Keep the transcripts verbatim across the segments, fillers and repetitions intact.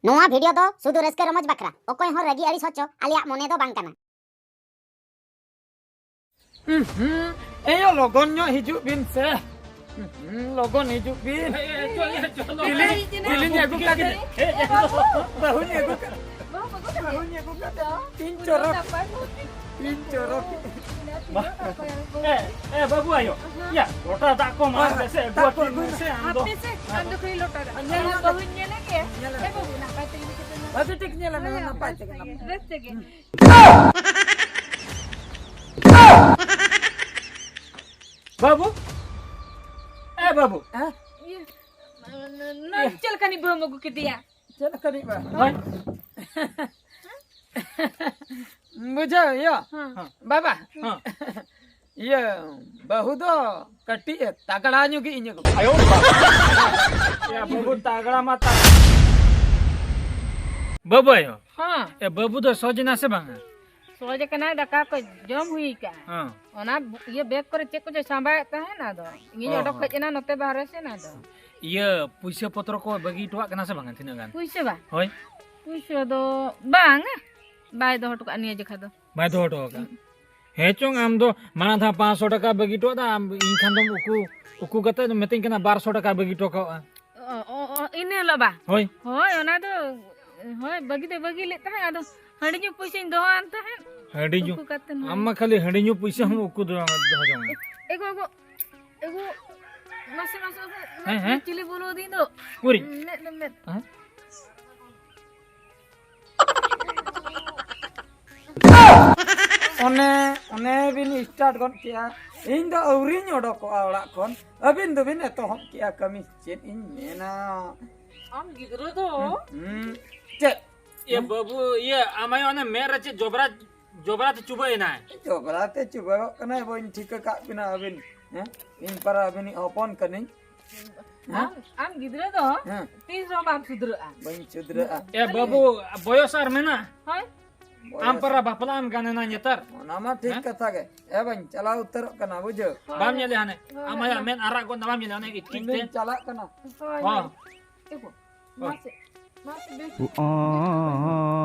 ᱱᱚᱣᱟ ᱵᱷᱤᱰᱤᱭᱳ ᱫᱚ ᱥᱩᱫᱷᱩ ᱨᱟᱹᱥᱠᱟᱹ ᱨᱚᱢᱚᱡᱽ ᱵᱟᱠᱷᱨᱟ, ᱚᱠᱚᱭ ᱦᱚᱸ ᱨᱟᱹᱜᱤ ᱟᱹᱲᱤᱥ ᱦᱚᱪᱚ ᱟᱞᱮᱭᱟᱜ ᱢᱚᱱᱮ ᱫᱚ ᱵᱟᱝ ᱠᱟᱱᱟ᱾ ᱦᱩᱸ, ᱮᱭᱳ, ᱞᱚᱜᱚᱱ ᱧᱚᱜ ᱦᱤᱡᱩᱜ ᱵᱤᱱ ᱥᱮ᱾ ᱦᱩᱸ, ᱞᱚᱜᱚᱱ ᱦᱤᱡᱩᱜ ᱵᱤᱱ᱾ ᱛᱤᱞᱤᱧ, ᱛᱤᱞᱤᱧ ᱟᱹᱜᱩ ᱠᱟᱫᱮ᱾ ᱵᱟᱹᱦᱩᱧ ᱟᱹᱜᱩ ᱠᱟᱫᱮ᱾ ᱵᱟᱹᱦᱩᱧ ᱟᱹᱜᱩ ᱠᱟᱫᱮ᱾ ᱛᱤᱱ ᱪᱚᱨᱚᱠ, ᱛᱤᱱ ᱪᱚᱨᱚᱠ᱾ ᱮ, ᱮ, ᱵᱟᱹᱵᱩ ᱟᱭᱳ, ᱭᱟ, ᱞᱚᱴᱟ ᱫᱟᱜ ᱠᱚ ᱢᱟᱲᱟᱝ ᱢᱮᱥᱮ, ᱟᱹᱜᱩ ᱫᱟᱜ ᱠᱚ ᱟᱹᱜᱩᱭ ᱢᱮ᱾ ᱟᱯᱮ ᱥᱮ, ᱟᱢ ᱫᱚ ᱠᱷᱟᱹᱞᱤ ᱞᱚᱴᱟ ᱫᱟᱜ᱾ ᱧᱮᱞ ᱢᱮ᱾ ᱵᱟᱹᱦᱩᱧ ᱧᱮᱞᱮ ᱜᱮ᱾ ᱧᱮᱞ ᱢᱮ᱾ ᱮ ᱵᱟᱹᱵᱩ, ᱱᱟᱯᱟᱭ ᱛᱮᱜᱮ ᱢᱮᱱᱟᱜ ᱢᱮᱭᱟ? ᱵᱷᱟᱜᱮ ᱴᱷᱤᱠ ᱧᱮᱞ ᱢᱮ, ᱦᱳᱭ, ᱱᱟᱯᱟᱭ ᱛᱮᱜᱮ ᱱᱟᱯᱟᱭ᱾ ᱵᱮᱥ ᱛᱮᱜᱮ᱾ ᱵᱟᱹᱵᱩ, ᱮ ᱵᱟᱹᱵᱩ᱾ ᱦᱮᱸ? ᱤᱭᱟᱹ, ᱱᱚᱣᱟ ᱪᱮᱫ ᱞᱮᱠᱟᱱᱤᱡ ᱵᱟᱹᱦᱩᱢ ᱟᱹᱜᱩ ᱠᱮᱫᱮᱭᱟ? ᱪᱮᱫ ᱞᱮᱠᱟᱱᱤᱡ ᱵᱟᱹᱦᱩ? ᱦᱳᱭ᱾ ᱵᱩᱡᱷᱟᱹᱣ, ᱤᱭᱟᱹ, ᱦᱮᱸ᱾ ᱵᱟᱵᱟ᱾ ᱦᱮᱸ᱾ ᱤᱭᱟᱹ, ᱵᱟᱹᱦᱩ ᱫᱚ ᱠᱟᱹᱴᱤᱡ ᱮ ᱛᱟᱜᱲᱟ ᱧᱚᱜ ᱜᱮ ᱤᱧ ᱟᱹᱜᱩ ᱠᱮᱫᱮᱭᱟ᱾ ᱭᱟ, ᱵᱟᱹᱵᱩ ᱛᱟᱜᱲᱟ ᱢᱟ ᱛᱟᱜ-, ᱵᱟᱹᱵᱩ ᱟᱭᱳ᱾ ᱦᱮᱸ᱾ ᱮ, ᱵᱟᱹᱵᱩ ᱫᱚ ᱥᱚᱡᱽ ᱮᱱᱟ ᱥᱮ ᱵᱟᱝᱟ? ᱥᱚᱡᱽ ᱠᱟᱱᱟᱭ, ᱫᱟᱠᱟ ᱠᱚ ᱡᱚᱢ ᱦᱩᱭ ᱠᱟᱜᱼᱟ᱾ ᱦᱮᱸ᱾ ᱚᱱᱟ ᱵ-, ᱤᱭᱟᱹ ᱵᱮᱜᱽ ᱠᱚᱨᱮ ᱪᱮᱫ ᱠᱚᱪᱚᱭ ᱥᱟᱸᱵᱟᱣᱮᱫ ᱛᱟᱦᱮᱱ, ᱟᱫᱚ ᱤᱧᱤᱧ ᱚ ᱚᱰᱚᱠ ᱦᱚᱸ᱾ ᱦᱮᱡ ᱮᱱᱟ ᱱᱚᱛᱮ ᱵᱟᱦᱨᱮ ᱥᱮᱱ, ᱟᱫᱚ᱾ ᱤᱭᱟᱹ, ᱯᱩᱭᱥᱟᱹ ᱯᱚᱛᱨᱚ ᱠᱚ ᱵᱟᱹᱜᱤ ᱦᱚᱴᱚᱣᱟᱜ ᱠᱟᱱᱟ ᱥᱮ ᱵᱟᱝᱟ ᱛᱤᱱᱟᱹᱜ ᱜᱟᱱ? ᱯᱩᱭᱥᱟᱹ ᱵᱟ? ᱦᱳᱭ᱾ ᱯᱩᱭᱥᱟᱹ ᱫᱚ ᱵᱟᱝᱟ, ᱵᱟᱭ ᱫᱚᱦᱚ ᱦᱚᱴᱚ ᱠᱟᱜᱼᱟ ᱱᱤᱭᱟᱹ ᱡᱚᱠᱷᱟ ᱫᱚ᱾ ᱵᱟᱭ ᱫᱚᱦᱚ ᱦᱚᱴᱚ ᱠᱟᱜᱼᱟ? ᱦᱩᱸ᱾ ᱦᱮᱸ ᱪᱚᱝ, ᱟᱢ ᱫᱚ ᱢᱟᱲᱟᱝ ᱫᱷᱟᱣ ᱯᱟᱸᱪᱥᱚ ᱴᱟᱠᱟ ᱵᱟᱹᱜᱤ ᱦᱚᱴᱚ ᱟᱫᱟ, ᱟᱢ ᱤᱧ ᱠᱷᱟᱱ ᱫᱚᱢ ᱩᱠᱩ, ᱩᱠᱩ ᱠᱟᱛᱮ ᱢᱤᱛᱟᱹᱧ ᱠᱟᱱᱟ ᱵᱟᱨᱥᱚ ᱴᱟᱠᱟ ᱵᱟᱹᱜᱤ ᱦᱚᱴᱚ ᱠᱟᱜᱼᱟ᱾ ᱚ, ᱚ, ᱚ, ᱤᱱᱟᱹ ᱦᱤᱞᱳᱜ ᱵᱟ? ᱦᱳᱭ᱾ ᱦᱳᱭ, ᱚᱱᱟ ᱫᱚ, ᱦᱳᱭ, ᱵᱟᱹᱜᱤ ᱫᱚ ᱵᱟᱹᱜᱤ ᱞᱮᱫ ᱛᱟᱦᱮᱸᱫ, ᱟᱫᱚ ᱦᱟᱺᱰᱤ ᱧᱩ ᱯᱚᱭᱥᱟᱧ ᱫᱚᱦᱚ ᱟᱱ ᱛᱟᱦᱮᱸᱫ᱾ ᱦᱟᱺᱰᱤ ᱧᱩ? ᱩᱠᱩ ᱠᱟᱛᱮ ᱱᱚᱜᱼᱚᱭ᱾ ᱟᱢ ᱢᱟ ᱠᱷᱟᱹᱞᱤ ᱦᱟᱺᱰᱤ ᱧᱩ ᱯᱚᱭᱥᱟ ᱦᱚᱸᱢ ᱩᱠᱩ ᱫᱚᱦᱚ, ᱫᱚᱦᱚ ᱡᱚᱝᱟ᱾ ᱮᱜᱳ, ᱮᱜᱳ, ᱮᱜᱳ, ᱢᱟᱥᱮ, ᱢᱟᱥᱮ, ᱢᱟᱥᱮ, ᱦᱮᱸ, ᱦᱮᱸ᱾ ᱪᱤᱞᱤ ᱵᱚᱞᱚ ᱟᱹᱫᱤᱧ ᱫᱚ? ᱩᱠᱩᱨᱤᱡ? ᱢᱮᱫ, ᱢᱮᱫ, ᱢᱮᱫ᱾ ᱦᱮᱸ? ᱚᱱᱮ, ᱚᱱᱮ ᱵᱤᱱ start ᱜᱚᱫ ᱠᱮᱜᱼᱟ᱾ ᱤᱧ ᱫᱚ ᱟᱹᱣᱨᱤᱧ ᱚᱰᱚᱠᱚᱜᱼᱟ ᱚᱲᱟᱜ ᱠᱷᱚᱱ᱾ ᱟᱹᱵᱤᱱ ᱫᱚᱵᱤᱱ ᱮᱛᱚᱦᱚᱵ ᱠᱮᱜᱼᱟ ᱠᱟᱹᱢᱤ᱾ ᱪᱮᱫ ᱤᱧ ᱢᱮᱱᱟ? ᱟᱢ ᱜᱤᱫᱽᱨᱟᱹ ᱫᱚ ᱦᱩᱸ, ᱦᱩᱸ, ᱪᱮᱫ? ᱤᱭᱟᱹ, ᱦᱩᱸ? ᱵᱟᱹᱵᱩ, ᱤᱭᱟᱹ, ᱟᱢ ᱟᱭᱳ ᱚᱱᱮ ᱢᱮᱫ ᱨᱮ ᱪᱮᱫ ᱡᱚᱵᱽᱨᱟ, ᱡᱚᱵᱽᱨᱟ ᱛᱮ ᱪᱩᱵᱟᱹᱜ ᱮᱱᱟᱭ? ᱡᱚᱵᱽᱨᱟ ᱛᱮ ᱪᱩᱵᱟᱹᱜᱚᱜ ᱠᱟᱱᱟᱭ, ᱵᱟᱹᱧ ᱴᱷᱤᱠᱟᱹ ᱠᱟᱜ ᱵᱤᱱᱟ ᱟᱹᱵᱤᱱ᱾ ᱦᱮᱸ? ᱤᱧ ᱯᱟᱨᱟ ᱟᱹᱵᱤᱱᱤᱡ ᱦᱚᱯᱚᱱ ᱠᱟᱹᱱᱟᱹᱧ᱾ ᱦᱮᱸ? ᱟᱢ, ᱟᱢ ᱜᱤᱫᱽᱨᱟᱹ ᱫᱚ ᱦᱮᱸ᱾ ᱛᱤᱥ ᱦᱚᱸ ᱵᱟᱢ ᱥᱩᱫᱷᱨᱟᱹᱜᱼᱟ᱾ ᱵᱟᱹᱧ ᱥᱩᱫᱷᱨᱟᱹᱜᱼᱟ᱾ ᱮ ᱵᱟᱹᱵᱩ, ᱵᱚᱭᱚᱥ ᱟᱨ ᱢᱮᱱᱟᱜᱼᱟ? ᱦᱳᱭ᱾ ᱵᱚᱭᱚᱥ ᱟᱢ ᱯᱟᱨᱟ ᱵᱟᱯᱞᱟᱜ ᱮᱢ ᱜᱟᱱ ᱮᱱᱟ ᱱᱮᱛᱟᱨ? ᱚᱱᱟ ᱢᱟ ᱴᱷᱤᱠ ᱦᱮᱸ? ᱠᱟᱛᱷᱟ ᱜᱮ᱾ ᱮ ᱵᱟᱹᱧ ᱪᱟᱞᱟᱣ ᱩᱛᱟᱹᱨᱚᱜ ᱠᱟᱱᱟ, ᱵᱩᱡᱷᱟᱹᱣ? ᱦᱳᱭ᱾ ᱵᱟᱢ ᱧᱮᱞᱮ ᱦᱟᱱᱮ? ᱦᱳᱭ, ᱟᱢ ᱟᱭᱟᱜ ᱦᱳᱭ᱾ ᱢᱮᱫ ᱟᱨᱟᱜ ᱜᱚᱫ ᱱᱟ, ᱵᱟᱢ ᱧᱮᱞᱮ ᱚᱱᱮ ᱤᱛᱤᱡ ᱤᱧ ᱛᱮ? ᱫᱩᱧ ᱪᱟᱞᱟᱜ ᱠᱟᱱᱟ᱾ ᱦᱳᱭ, ᱦᱚᱸ᱾ ᱦᱳᱭ᱾ ᱮ ᱜᱳ, ᱦᱳᱭ᱾ ᱢᱟᱥᱮ᱾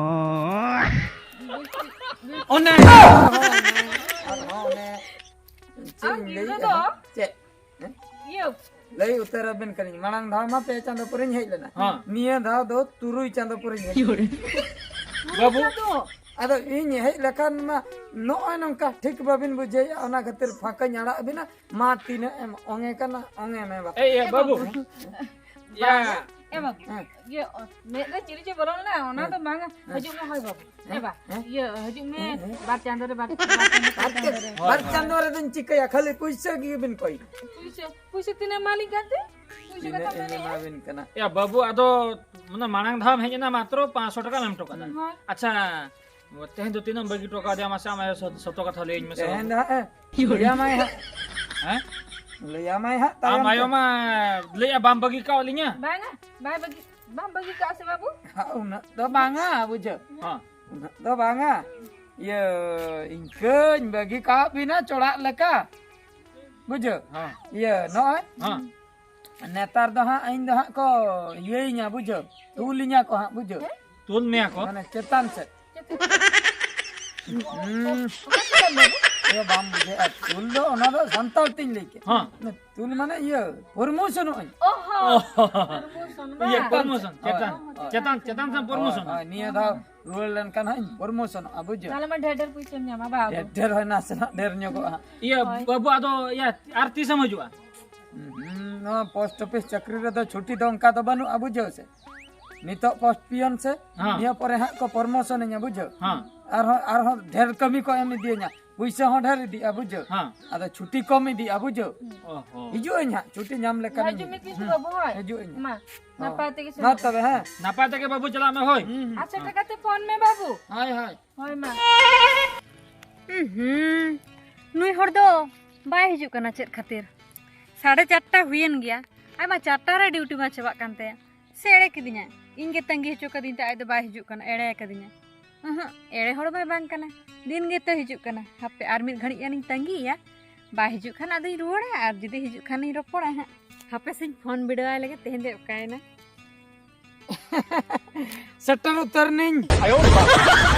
ᱚᱱᱮ ᱟᱨᱦᱚᱸ ᱚᱱᱮ ᱪᱮᱫ ᱟᱢ ᱤᱧ ᱜᱤᱫᱽᱨᱟᱹ ᱞᱟᱹᱭᱮᱫᱼᱟ? ᱫᱚ ᱪᱮᱫ? ᱦᱮᱸ? ᱤᱭᱟᱹ᱾ ᱞᱟᱹᱭ ᱩᱛᱟᱹᱨ ᱟᱵᱮᱱ ᱠᱟᱹᱱᱟᱹᱧ, ᱢᱟᱲᱟᱝ ᱫᱷᱟᱣ ᱢᱟ ᱯᱮ ᱪᱟᱸᱫᱚ ᱯᱚᱨᱮᱧ ᱦᱮᱡ ᱞᱮᱱᱟ᱾ ᱦᱮᱸ᱾ ᱱᱤᱭᱟᱹ ᱫᱷᱟᱣ ᱫᱚ ᱛᱩᱨᱩᱭ ᱪᱟᱸᱫᱚ ᱯᱚᱨᱮᱧ ᱦᱮᱡ ᱞᱮᱱᱟ᱾ ᱵᱟᱹᱵᱩ᱾ ᱟᱫᱚ ᱤᱧ ᱦᱮᱡ ᱞᱮᱠᱷᱟᱱ ᱢᱟ ᱱᱚᱜᱼᱚᱭ ᱱᱚᱝᱠᱟ ᱴᱷᱤᱠ ᱵᱟᱵᱤᱱ ᱵᱩᱡᱷᱟᱹᱣᱮᱫᱼᱟ, ᱚᱱᱟ ᱠᱷᱟᱹᱛᱤᱨ ᱯᱷᱟᱸᱠᱟᱧ ᱟᱲᱟᱜ ᱵᱤᱱᱟ᱾ ᱢᱟ ᱛᱤᱱᱟᱹᱜ ᱮᱢ ᱚᱝᱮ ᱠᱟᱱᱟ, ᱚᱝᱮ ᱢᱮ ᱵᱟᱯ᱾ ᱮ, ᱮ, ᱮ ᱵᱟᱹᱵᱩ᱾ ᱵᱟᱹᱵᱩ᱾ ᱭᱟ᱾ ᱮ ᱵᱟᱹᱵᱩ᱾ ᱦᱮᱸ᱾ ᱤᱭᱟᱹ, ᱚ, ᱢᱮᱫ ᱨᱮ ᱪᱤᱞᱤ ᱪᱚ ᱵᱚᱞᱚ ᱞᱮᱱᱟ, ᱚᱱᱟ ᱦᱮᱸ᱾ ᱫᱚ ᱵᱟᱝᱟ᱾ ᱦᱮᱸ᱾ ᱦᱤᱡᱩᱜ ᱢᱮ, ᱦᱳᱭ ᱵᱟᱹᱵᱩ᱾ ᱮ ᱦᱮᱸ᱾ ᱵᱟ, ᱦᱮᱸ᱾ ᱤᱭᱟᱹ, ᱦᱤᱡᱩᱜ ᱢᱮ, ᱦᱮᱸ, ᱦᱮᱸ᱾ ᱵᱟᱨ ᱪᱟᱸᱫᱚ ᱨᱮ ᱵᱟᱨ, ᱵᱟᱨ ᱪᱟᱸᱫᱚ ᱨᱮ᱾ ᱵᱟᱨ ᱪᱟᱸᱫᱚ ᱨᱮᱫᱚᱧ ᱪᱤᱠᱟᱹᱭᱟ? ᱠᱷᱟᱹᱞᱤ ᱯᱩᱭᱥᱟᱹ ᱜᱮᱵᱤᱱ ᱠᱚᱭ᱾ ᱯᱩᱭᱥᱟᱹ, ᱯᱩᱭᱥᱟᱹ ᱛᱤᱱᱟᱹᱜ ᱮᱢᱟᱞᱤᱧ ᱠᱟᱱ ᱛᱮ? ᱯᱩᱭᱥᱟᱹ ᱛᱤᱱᱟᱹᱜ ᱠᱟᱛᱷᱟᱢ ᱤᱧ ᱢᱮᱱᱮᱫᱼᱟ? ᱮᱢᱟᱵᱤᱱ ᱠᱟᱱᱟ? ᱭᱟ ᱵᱟᱹᱵᱩ, ᱟᱫᱚ ᱢᱟᱱᱮ ᱢᱟᱲᱟᱝ ᱫᱷᱟᱣ ᱮᱢ ᱦᱮᱡ ᱮᱱᱟ, ᱢᱟᱛᱨᱚ ᱯᱟᱸᱪᱥᱚ ᱴᱟᱠᱟᱢ ᱮᱢ ᱦᱚᱴᱚ ᱠᱟᱫᱟ᱾ ᱦᱳᱭ᱾ ᱟᱪᱪᱷᱟ, ᱛᱮᱦᱮᱧ ᱫᱚ ᱛᱤᱱᱟᱹᱜ ᱮᱢ ᱵᱟᱹᱜᱤ ᱦᱚᱴᱚ ᱠᱟᱫᱮᱭᱟ? ᱢᱟᱥᱮ ᱟᱢ ᱟᱭᱳ ᱥᱚ-, ᱥᱚᱛᱚ ᱠᱟᱛᱷᱟ ᱞᱟᱹᱭᱟᱹᱧ ᱢᱮᱥᱮ ᱛᱮᱦᱮᱧ ᱵᱟᱹᱵᱩ᱾ ᱫᱚ ᱦᱟᱸᱜ, ᱮ, ᱦᱮᱸ? ᱞᱟᱹᱭᱟᱢᱟᱭ ᱦᱟᱸᱜ᱾ ᱦᱮᱸ? ᱞᱟᱹᱭᱟᱢᱟᱭ ᱦᱟᱸᱜ ᱟᱢ ᱛᱟᱭᱚᱢ ᱟᱭᱳ ᱛᱮ᱾ ᱢᱟ ᱞᱟᱹᱭᱮᱜᱼᱟ ᱵᱟᱢ ᱵᱟᱹᱜᱤ ᱠᱟᱣ ᱞᱤᱧᱟ? ᱵᱟᱝᱟ, ᱵᱟᱭ ᱵᱟᱹᱜᱤ, ᱵᱟᱢ ᱵᱟᱹᱜᱤ ᱠᱟᱜᱼᱟ ᱥᱮ ᱵᱟᱹᱵᱩ? ᱦᱟᱸᱜ, ᱩᱱᱟᱹᱜ ᱫᱚ ᱵᱟᱝᱟ, ᱵᱩᱡᱷᱟᱹᱣ᱾ ᱦᱮᱸ᱾ ᱩᱱᱟᱹᱜ ᱫᱚ ᱵᱟᱝᱟ᱾ ᱤᱭᱟᱹ, ᱤᱱᱠᱟᱹᱧ ᱵᱟᱹᱜᱤ ᱠᱟᱜ ᱵᱤᱱᱟ ᱪᱚᱲᱟᱜ ᱞᱮᱠᱟ᱾ ᱵᱩᱡᱷᱟᱹᱣ? ᱦᱮᱸ᱾ ᱤᱭᱟᱹ, ᱱᱚᱜᱼᱚᱭ᱾ ᱦᱮᱸ᱾ ᱱᱮᱛᱟᱨ ᱫᱚ ᱦᱟᱸᱜ ᱤᱧ ᱫᱚ ᱦᱟᱸᱜ ᱠᱚ ᱤᱭᱟᱹᱭᱤᱧᱟ, ᱵᱩᱡᱷᱟᱹᱣ? ᱛᱩᱞᱤᱧᱟ ᱠᱚ ᱦᱟᱸᱜ, ᱵᱩᱡᱷᱟᱹᱣ? ᱛᱩᱞ ᱢᱮᱭᱟ ᱠᱚ? ᱢᱟᱱᱮ ᱪᱮᱛᱟᱱ ᱥᱮᱫ᱾ ᱦᱩᱸ᱾ ᱤᱭᱟᱹ ᱵᱟᱢ ᱵᱩᱡᱷᱟᱹᱣᱟ, ᱛᱩᱞ ᱫᱚ ᱚᱱᱟ ᱫᱚ ᱥᱟᱱᱛᱟᱲ ᱛᱤᱧ ᱞᱟᱹᱭ ᱠᱮᱫ᱾ ᱦᱚᱸ᱾ ᱛᱩᱞ ᱢᱟᱱᱮ ᱤᱭᱟᱹ, ᱯᱨᱚᱢᱳᱥᱚᱱᱚᱜ ᱟᱹᱧ᱾ ᱚᱦᱚ᱾ ᱚ᱾ ᱯᱨᱚᱢᱳᱥᱚᱱ ᱤᱭᱟᱹ, ᱵᱟᱝ? ᱯᱨᱚᱢᱳᱥᱚᱱ, ᱦᱳᱭ, ᱪᱮᱛᱟᱱ᱾ ᱦᱳᱭ᱾ ᱪᱮᱛᱟᱱ, ᱪᱮᱛᱟᱱ ᱥᱮᱫ ᱯᱨᱚᱢᱳᱥᱚᱱ᱾ ᱦᱳᱭ, ᱦᱳᱭ, ᱱᱤᱭᱟᱹ ᱫᱷᱟᱣ ᱨᱩᱣᱟᱹᱲ ᱞᱮᱱᱠᱷᱟᱱ ᱦᱟᱸᱜ ᱤᱧ ᱯᱨᱚᱢᱳᱥᱚᱱᱚᱜᱼᱟ, ᱵᱩᱡᱷᱟᱹᱣ? ᱛᱟᱦᱞᱮ ᱢᱟ ᱰᱷᱮᱨ ᱰᱷᱮᱨ ᱯᱩᱭᱥᱟᱹᱢ ᱧᱟᱢᱟ, ᱵᱟᱝ? ᱰᱷᱮᱨ ᱰᱷᱮᱨ ᱦᱳᱭ, ᱱᱟᱥᱮᱱᱟᱜ ᱰᱷᱮᱨ ᱧᱚᱜᱚᱜᱼᱟ ᱦᱟᱸᱜ᱾ ᱤᱭᱟᱹ, ᱦᱳᱭ᱾ ᱵᱟᱹᱵᱩ, ᱟᱫᱚ ᱤᱭᱟᱹ, ᱟᱨ ᱛᱤᱥᱮᱢ ᱦᱤᱡᱩᱜᱼᱟ? ᱦᱩᱸ, ᱱᱚᱣᱟ ᱯᱳᱥᱴ ᱚᱯᱷᱤᱥ ᱪᱟᱹᱠᱨᱤ ᱨᱮᱫᱚ ᱪᱷᱩᱴᱤ ᱫᱚ ᱚᱱᱠᱟ ᱫᱚ ᱵᱟᱹᱱᱩᱜᱼᱟ, ᱵᱩᱡᱷᱟᱹᱣ ᱥᱮ? ᱱᱤᱛᱚᱜ ᱯᱳᱥᱴ ᱯᱤᱭᱚᱱ ᱥᱮ, ᱦᱮᱸ᱾ ᱱᱤᱭᱟᱹ ᱯᱚᱨᱮ ᱦᱟᱸᱜ ᱠᱚ ᱯᱨᱚᱢᱳᱥᱚᱱ ᱤᱧᱟ, ᱵᱩᱡᱷᱟᱹᱣ? ᱦᱮᱸ᱾ ᱟᱨᱦᱚᱸ, ᱟᱨᱦᱚᱸ ᱰᱷᱮᱨ ᱠᱟᱹᱢᱤ ᱠᱚ ᱮᱢ ᱤᱫᱤᱭᱟᱹᱧᱟ, ᱯᱩᱭᱥᱟᱹ ᱦᱚᱸ ᱰᱷᱮᱨ ᱤᱫᱤᱜᱼᱟ, ᱵᱩᱡᱷᱟᱹᱣ? ᱦᱮᱸ᱾ ᱟᱫᱚ ᱪᱷᱩᱴᱤ ᱠᱚᱢ ᱤᱫᱤᱜᱼᱟ, ᱵᱩᱡᱷᱟᱹᱣ? ᱚ ᱦᱚᱸ᱾ ᱦᱤᱡᱩᱜ ᱟᱹᱧ ᱦᱟᱸᱜ, ᱪᱷᱩᱴᱤ ᱧᱟᱢ ᱞᱮᱠᱷᱟᱱ ᱦᱤᱡᱩᱜ ᱢᱮ ᱠᱤᱱᱛᱩ ᱦᱩᱸ᱾ ᱵᱟᱹᱵᱩ, ᱦᱳᱭ᱾ ᱦᱤᱡᱩᱜ ᱟᱹᱧ ᱦᱟᱸᱜ᱾ ᱢᱟ, ᱦᱚᱸ᱾ ᱱᱟᱯᱟᱭ ᱛᱮᱜᱮ ᱢᱟ ᱥᱮᱱᱚᱜ ᱛᱚᱵᱮ, ᱢᱮ᱾ ᱦᱮᱸ᱾ ᱱᱟᱯᱟᱭ ᱛᱮᱜᱮ ᱵᱟᱹᱵᱩ ᱪᱟᱞᱟᱜ ᱢᱮ, ᱦᱳᱭ᱾ ᱦᱩᱸ, ᱦᱩᱸ᱾ ᱟᱨ ᱥᱮᱴᱮᱨ ᱠᱟᱛᱮ ᱯᱷᱳᱱ ᱢᱮ, ᱵᱟᱹᱵᱩ᱾ ᱦᱳᱭ, ᱦᱳᱭ᱾ ᱦᱳᱭ, ᱢᱟ᱾ ᱦᱩᱸ, ᱱᱩᱭ ᱦᱚᱲ ᱫᱚ ᱵᱟᱭ ᱦᱤᱡᱩᱜ ᱠᱟᱱᱟ ᱪᱮᱫ ᱠᱷᱟᱹᱛᱤᱨ? ᱥᱟᱲᱮ ᱪᱟᱨᱴᱟ ᱦᱩᱭᱮᱱ ᱜᱮᱭᱟ, ᱟᱡ ᱢᱟ ᱪᱟᱨᱴᱟ ᱨᱮ ᱰᱤᱭᱩᱴᱤ ᱢᱟ ᱪᱟᱵᱟᱜ ᱠᱟᱱ ᱛᱟᱭᱟ᱾ ᱥᱮ ᱮᱲᱮ ᱠᱤᱫᱤᱧᱟᱭ? ᱤᱧ ᱜᱮ ᱛᱟᱺᱜᱤ ᱦᱚᱪᱚ ᱠᱟᱹᱫᱤᱧ ᱛᱮ ᱟᱡ ᱫᱚ ᱵᱟᱭ ᱦᱤᱡᱩᱜ ᱠᱟᱱᱟ, ᱮᱲᱮ ᱠᱟᱹᱫᱤᱧᱟᱭ᱾ ᱩᱦᱩᱸ, ᱮᱲᱮ ᱦᱚᱲ ᱢᱟᱭ ᱵᱟᱝ ᱠᱟᱱᱟ, ᱫᱤᱱ ᱜᱮᱛᱚ ᱦᱤᱡᱩᱜ ᱠᱟᱱᱟ᱾ ᱦᱟᱯᱮ ᱟᱨ ᱢᱤᱫ ᱜᱷᱟᱹᱲᱤᱡ ᱜᱟᱱᱤᱧ ᱛᱟᱺᱜᱤᱭᱮᱭᱟ, ᱵᱟᱭ ᱦᱤᱡᱩᱜ ᱠᱷᱟᱱ ᱟᱫᱚᱧ ᱨᱩᱣᱟᱹᱲᱟ, ᱟᱨ ᱡᱩᱫᱤ ᱦᱤᱡᱩᱜ ᱠᱷᱟᱱᱤᱧ ᱨᱚᱯᱚᱲᱟ ᱦᱟᱸᱜ᱾ ᱦᱟᱯᱮ ᱥᱮᱧ ᱯᱷᱳᱱ ᱵᱤᱰᱟᱹᱣᱟᱭ ᱞᱮᱜᱮ, ᱛᱮᱦᱮᱧ ᱫᱚᱭ ᱚᱠᱟᱭᱮᱱᱟ? ᱥᱮᱴᱮᱨ ᱩᱛᱟᱹᱨ ᱱᱤᱧ᱾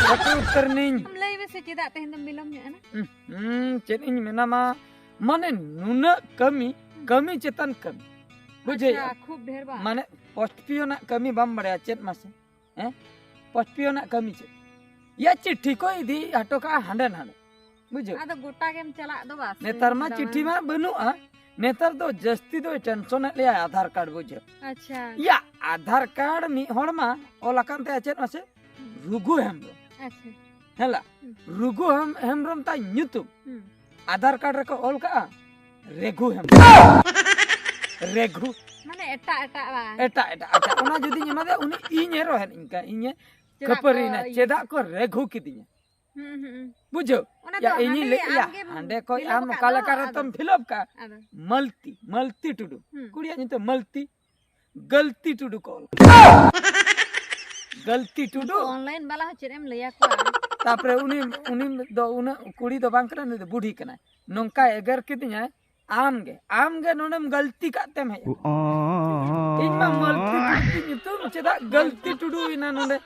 ᱥᱮᱴᱮᱨ ᱩᱛᱟᱹᱨ ᱱᱤᱧ᱾ ᱟᱢ ᱞᱟᱹᱭ ᱢᱮᱥᱮ, ᱪᱮᱫᱟᱜ ᱛᱮᱦᱮᱧ ᱫᱚᱢ ᱵᱤᱞᱚᱢ ᱧᱚᱜ ᱮᱱᱟ? ᱦᱩᱸ, ᱪᱮᱫ ᱤᱧ ᱢᱮᱱᱟᱢᱟ, ᱢᱟᱱᱮ ᱱᱩᱱᱟᱹᱜ ᱠᱟᱹᱢᱤ, ᱠᱟᱹᱢᱤ ᱪᱮᱛᱟᱱ ᱠᱟᱹᱢᱤ᱾ ᱵᱩᱡᱷᱟᱹᱣ? ᱟᱪᱪᱷᱟ, ᱠᱷᱩᱵ ᱰᱷᱮᱨ ᱵᱟᱝ? ᱢᱟᱱᱮ ᱯᱳᱥᱴ ᱯᱤᱭᱳᱱᱟᱜ ᱠᱟᱹᱢᱤ ᱵᱟᱢ ᱵᱟᱲᱟᱭᱟ ᱪᱮᱫ ᱢᱟᱥᱮ? ᱦᱮᱸ? ᱯᱳᱥᱴ ᱯᱤᱭᱳᱱᱟᱜ ᱠᱟᱹᱢᱤ ᱪᱮᱫ? ᱭᱟ ᱪᱤᱴᱷᱤ ᱠᱚ ᱤᱫᱤ ᱦᱚᱴᱚ ᱠᱟᱜᱼᱟ ᱦᱟᱸᱰᱮ ᱱᱟᱰᱮ᱾ ᱵᱩᱡᱷᱟᱹᱣ? ᱟᱫᱚ ᱜᱚᱴᱟ ᱜᱮᱢ ᱪᱟᱞᱟᱜ ᱫᱚ ᱵᱟᱥ᱾ ᱱᱮᱛᱟᱨ ᱢᱟ ᱪᱤᱴᱷᱤ ᱢᱟ ᱵᱟᱹᱱᱩᱜᱼᱟ᱾ ᱱᱮᱛᱟᱨ ᱫᱚ ᱡᱟᱹᱥᱛᱤ ᱫᱚᱭ ᱴᱮᱱᱥᱚᱱᱮᱫ ᱞᱮᱭᱟ ᱟᱫᱷᱟᱨ ᱠᱟᱨᱰ, ᱵᱩᱡᱷᱟᱹᱣ? ᱟᱪᱪᱷᱟ᱾ ᱭᱟ, ᱟᱫᱷᱟᱨ ᱠᱟᱨᱰ ᱢᱤᱫ ᱦᱚᱲ ᱢᱟ ᱚᱞ ᱟᱠᱟᱱ ᱛᱟᱭᱟ ᱪᱮᱫ ᱢᱟᱥᱮ? ᱨᱩᱜᱷᱩ ᱦᱮᱢᱵᱨᱚᱢ᱾ ᱟᱪᱪᱷᱟ᱾ ᱦᱮᱞᱟ, ᱦᱩᱸ᱾ ᱨᱩᱜᱷᱩ ᱦᱮᱢ-, ᱦᱮᱢᱵᱨᱚᱢ ᱛᱟᱭ ᱧᱩᱛᱩᱢ᱾ ᱦᱩᱸ᱾ ᱟᱫᱷᱟᱨ ᱠᱟᱨᱰ ᱨᱮᱠᱚ ᱚᱞ ᱠᱟᱜᱼᱟ ᱨᱮᱜᱷᱩ ᱦᱮᱢᱵᱨᱚᱢ᱾ ᱨᱮᱜᱷᱩ᱾ ᱢᱟᱱᱮ ᱮᱴᱟᱜ ᱮᱴᱟᱜ ᱵᱟᱝ? ᱮᱴᱟᱜ ᱮᱴᱟᱜ᱾ ᱟᱪᱪᱷᱟ, ᱚᱱᱟ ᱡᱩᱫᱤᱧ ᱮᱢᱟ ᱫᱮᱭᱟ, ᱩᱱᱤ ᱤᱧᱮ ᱨᱚᱦᱮᱫ ᱤᱧ ᱠᱟᱱ, ᱤᱧᱮ ᱪᱮᱫᱟᱜ ᱠᱷᱟᱹᱯᱟᱹᱨᱤᱭᱮᱱᱟ, ᱠᱚ ᱤᱭᱟᱹ ᱪᱮᱫᱟᱜ ᱠᱚ ᱨᱮᱜᱷᱩ ᱠᱤᱫᱤᱧᱟ? ᱦᱩᱸ, ᱦᱩᱸ, ᱦᱩᱸ᱾ ᱵᱩᱡᱷᱟᱹᱣ? ᱚᱱᱟ ᱭᱟ, ᱫᱚ ᱤᱧᱤᱧ ᱦᱟᱸᱰᱮ ᱞᱟᱹᱭᱮᱫᱼᱟ, ᱟᱢᱜᱮᱢ ᱦᱟᱸᱰᱮ ᱠᱷᱚᱡ ᱯᱷᱤᱞᱟᱯ ᱟᱢ ᱟᱠᱟᱫ ᱚᱠᱟ ᱫᱚ, ᱞᱮᱠᱟ ᱟᱫᱚ ᱨᱮᱛᱚᱢ ᱯᱷᱤᱞᱟᱯ ᱠᱟᱜᱼᱟ? ᱟᱫᱚ᱾ ᱢᱟᱞᱛᱤ, ᱢᱟᱞᱛᱤ ᱴᱩᱰᱩ᱾ ᱦᱩᱸ᱾ ᱠᱩᱲᱤᱭᱟᱜ ᱧᱩᱛᱩᱢ ᱢᱟᱞᱛᱤ᱾ ᱜᱟᱹᱞᱛᱤ ᱴᱩᱰᱩ ᱠᱚ ᱚᱞ᱾ ᱜᱟᱹᱞᱛᱤ ᱴᱩᱰᱩ᱾ ᱩᱱᱠᱩ ᱚᱱᱞᱟᱭᱤᱱ ᱵᱟᱞᱟ ᱦᱚᱸ ᱪᱮᱫ ᱮᱢ ᱞᱟᱹᱭᱟ ᱠᱚᱣᱟ? ᱛᱟᱯᱚᱨᱮ ᱩᱱᱤ, ᱩᱱᱤ ᱫᱚ ᱩᱱᱟᱹᱜ ᱠᱩᱲᱤ ᱫᱚ ᱵᱟᱝ ᱠᱟᱱᱟ, ᱩᱱᱤ ᱫᱚ ᱵᱩᱰᱷᱤ ᱠᱟᱱᱟᱭ᱾ ᱱᱚᱝᱠᱟᱭ ᱮᱜᱮᱨ ᱠᱤᱫᱤᱧᱟᱭ, "ᱟᱢ ᱜᱮ, ᱟᱢ ᱜᱮ ᱱᱚᱰᱮᱢ ᱜᱟᱹᱞᱛᱤ ᱠᱟᱜ ᱛᱮᱢ ᱦᱮᱡ ᱟᱠᱟᱱᱟ?" ᱤᱧ ᱢᱟ ᱢᱟᱹᱞᱛᱤ ᱴᱩᱰᱩ ᱧᱩᱛᱩᱢ ᱪᱮᱫᱟᱜ ᱜᱟᱹᱞᱛᱤ ᱴᱩᱰᱩ ᱮᱱᱟ ᱱᱚᱰᱮ?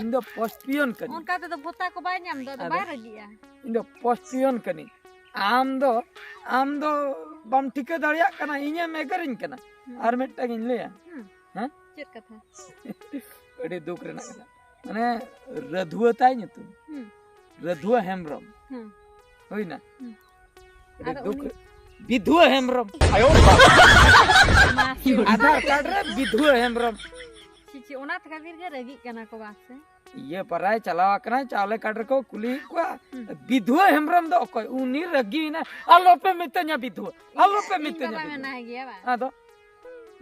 ᱤᱧ ᱫᱚ ᱯᱳᱥᱴ ᱯᱤᱭᱚᱱ ᱠᱟᱹᱱᱟᱹᱧ᱾ ᱚᱱᱠᱟ ᱛᱮᱫᱚ ᱵᱷᱚᱛᱟ ᱠᱚ ᱵᱟᱭ ᱧᱟᱢ ᱫᱚ, ᱟᱫᱚ ᱟᱫᱚ? ᱵᱟᱭ ᱨᱟᱹᱜᱤᱜᱼᱟ᱾ ᱤᱧ ᱫᱚ ᱯᱳᱥᱴ ᱯᱤᱭᱚᱱ ᱠᱟᱹᱱᱟᱹᱧ᱾ ᱟᱢ ᱫᱚ, ᱟᱢ ᱫᱚ ᱵᱟᱢ ᱴᱷᱤᱠᱟᱹ ᱫᱟᱲᱮᱭᱟᱜ ᱠᱟᱱᱟ, ᱤᱧᱮᱢ ᱮᱜᱮᱨᱤᱧ ᱠᱟᱱᱟ᱾ ᱦᱩᱸ᱾ ᱟᱨ ᱢᱤᱫᱴᱟᱝ ᱤᱧ ᱞᱟᱹᱭᱟ᱾ ᱦᱩᱸ᱾ ᱦᱮᱸ? ᱪᱮᱫ ᱠᱟᱛᱷᱟ? ᱟᱹᱰᱤ ᱫᱩᱠ ᱨᱮᱱᱟᱜ ᱠᱟᱛᱷᱟ᱾ ᱢᱟᱱᱮ, ᱨᱟᱹᱫᱷᱩᱣᱟᱹ ᱛᱟᱭ ᱧᱩᱛᱩᱢ᱾ ᱦᱩᱸ᱾ ᱨᱟᱹᱫᱷᱩᱣᱟᱹ ᱦᱮᱢᱵᱨᱚᱢ᱾ ᱦᱩᱸ᱾ ᱦᱩᱭᱱᱟ? ᱦᱩᱸ᱾ ᱟᱹᱰᱤ ᱟᱫᱚ ᱫᱩᱠ ᱩᱱᱤ ᱨᱮ-, ᱵᱤᱫᱷᱩᱣᱟᱹ ᱦᱮᱢᱵᱨᱚᱢ᱾ ᱢᱟᱥᱮ᱾ ᱟᱫᱷᱟᱨ ᱠᱟᱨᱰ ᱨᱮ ᱵᱤᱫᱷᱩᱣᱟᱹ ᱦᱮᱢᱵᱨᱚᱢ᱾ ᱪᱷᱤ, ᱪᱷᱤ, ᱚᱱᱟ ᱠᱷᱟᱹᱛᱤᱨ ᱜᱮ ᱨᱟᱹᱜᱤᱜ ᱠᱟᱱᱟ ᱠᱚ ᱵᱟᱝ ᱥᱮ? ᱤᱭᱟᱹ ᱯᱟᱨᱟᱭ ᱪᱟᱞᱟᱣ ᱟᱠᱟᱱᱟᱭ, ᱪᱟᱣᱞᱮ ᱠᱟᱨᱰ ᱨᱮᱠᱚ ᱠᱩᱞᱤᱭᱮᱫ ᱠᱚᱣᱟ, ᱦᱩᱸ᱾ "ᱵᱤᱫᱷᱩᱣᱟᱹ ᱦᱮᱢᱵᱨᱚᱢ ᱫᱚ ᱚᱠᱚᱭ?" ᱩᱱᱤ ᱨᱟᱹᱜᱤᱭᱮᱱᱟ, "ᱟᱞᱚᱯᱮ ᱢᱤᱛᱟᱹᱧᱟ ᱵᱤᱫᱷᱩᱣᱟᱹ, ᱟᱞᱚᱯᱮ ᱤᱧ ᱢᱤᱛᱟᱹᱧᱟ ᱵᱟᱵᱟ ᱵᱤᱫᱷᱩᱣᱟᱹ᱾" ᱢᱮᱱᱟᱭ ᱜᱮᱭᱟ ᱵᱟᱝ? ᱟᱫᱚ